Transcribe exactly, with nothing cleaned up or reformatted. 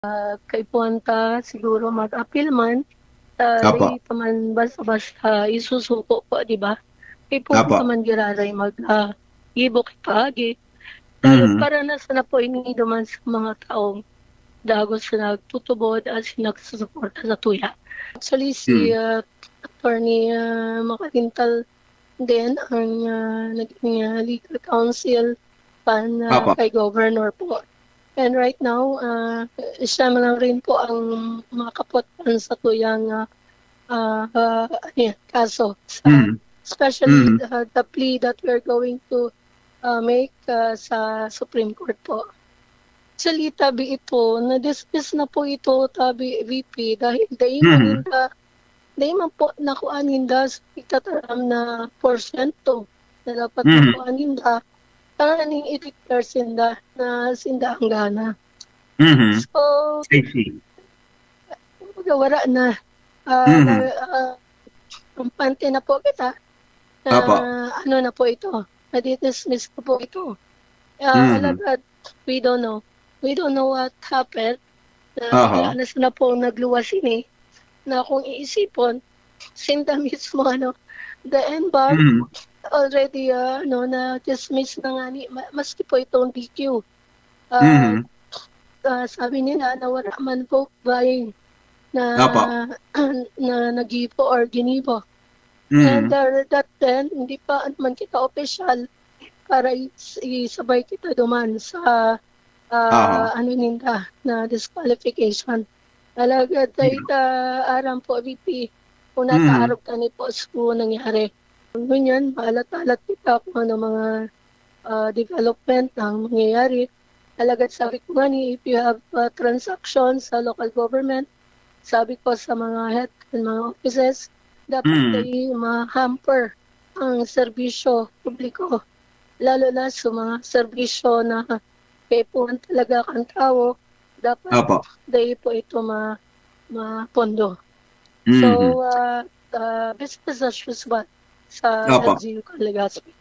Ah, kaipuhan ta siguro mag-apil man, ah, Apo. Di pa man basta-basta isusuko po, di ba? Kaipuhan Apo. ta man giraray mag, ah, gibo ki paagi. Mhm. Para na sana po ini duman sa mga taong dagos na nagtutubod at nagsusuporta sa tuya. Actually, si Mm. ah, Attorney ah, Makalintal din ang ah, naging ah, legal counsel pan ah, Apo. kay Governor po. And right now, ah, siya na lang rin po ang makapot pan sa tuyang ah, ah, ah, ano yan, kaso. Sa, Mm. Especially Mm. ah, the plea that we're going to ah, make ah, sa Supreme Court po. Actually, tabi ito, na-dismiss na po ito, tabi V P, dahil dai man Mhm. ninda, dai man po nakuha ninda sa itataram na porsyento na dapat Mhm. makuha ninda, tanganing i-declare sinda na sinda ang gana. Mhm. So, I see. kumbaga, wala na. Ah, Mhm. na, ah, kampante na po kita na Apo. ano na po ito, nadi-dismiss na po ito. Ah, Mhm. Alagad, we don't know. We don't know what happened. Na Aha. bigla na sila po nagluwas ini, na kung iisipon, sinda mismo, ano, the N B A R Mhm. already, ah, ano, na-dismiss na nga ni, ma- maski po itong D Q. Ah, Mhm. ah, sabi nila na wala man vote buying na Apo. na nagibo or ginibo. Mhm. And uh, that then, hindi pa naman kita official para is- isabay kita duman sa ah, Aha. ano ninda na disqualification. Talaga, dahil ta aram po, V P, kung Mhm. nataarog kami po sa nangyari. Ngunyan, maalat-alat kita kung ano mga ah, development ang mangyayari. Alagad sabi ko nga ni, if you have ah, transactions sa local government, sabi ko sa mga head and mga offices, dapat Mm. ay ma-hamper ang serbisyo publiko. Lalo na sa mga serbisyo na kaipuhan talaga kan tawo, dapat Apo. dahil po ito ma mapondo. Mhm. So, ah, ah, business as usual sa Apo. L G U kan Legazpi.